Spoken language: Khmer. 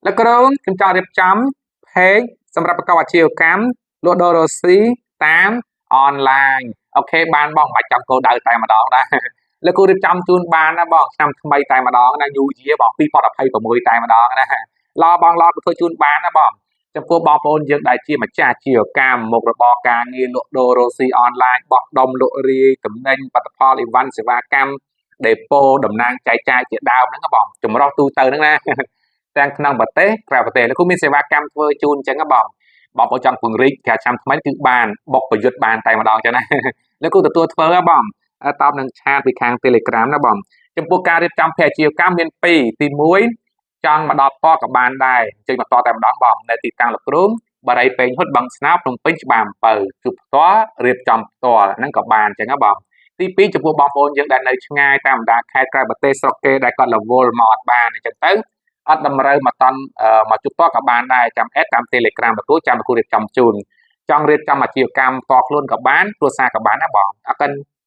លោកគ្រូខ្ញុំចង់រៀបចំ page សម្រាប់ប្រកបអាជីវកម្មលក់ដូររកស៊ីតាមអនឡាញ OK បានបងមិនបាច់ចាំគោលដៅតែម្ដងដែរលោកគ្រូរៀបចំជូនបានណាបងឆ្នាំថ្មីតែម្ដងណា New Year បង2026តែម្ដងណាឡបងឡធ្វើជូនបានណាបងចំពោះបងប្អូនយើងដែលជាម្ចាស់អាជីវកម្មមុខរបរការងារលក់ដូររកស៊ីអនឡាញបោះដុំលក់រាយតំណែងផលិតផលអីវ៉ាន់សេវាកម្មដេប៉ូតំណាងចែកចាយជាដើមហ្នឹងបងចម្រោះទូទៅហ្នឹងណាទាំងក្នុងប្រទេសក្រៅប្រទេសលោកគ្រូមានសេវាកម្មធ្វើជូនអញ្ចឹងបងបងប្អូនចង់ពង្រីកការឆ្នាំថ្មីគឺបានបុកប្រយុទ្ធបានតែម្ដងចឹងណាលោកគ្រូទទួលធ្វើហ៎បងតបនឹង chat ពីខាង Telegram ណាបងចំពោះការរៀបចំភេអាជីវកម្មមាន2ទី1ចង់មកដល់ផ្ទាល់ក៏បានដែរអញ្ជើញមកតតែម្ដងបងនៅទីតាំងលោកគ្រូបារីពេញហ៊ុតបឹងស្នោភ្នំពេញច្បារអំពៅជួបផ្ទាល់រៀបចំផ្ទាល់ហ្នឹងក៏បានអញ្ចឹងណាបងទី2ចំពោះបងប្អូនយើងដែលនៅឆ្ងាយតាមបណ្ដាខេត្តក្រៅប្រទេសស្រុកគេដែលគាត់រវល់មកអត់បានអញ្ចឹងទៅអត់តម្រូវមកតន់មកជួបផ្ទាល់ក៏បានដែរចាំ add តាម Telegram លោកគ្រូចាំលោកគ្រូរៀបចំជូនចង់រៀបចំអាជីវកម្មផ្ទាល់ខ្លួនក៏បានគ្រួសារក៏បានណាបងអរគុណ។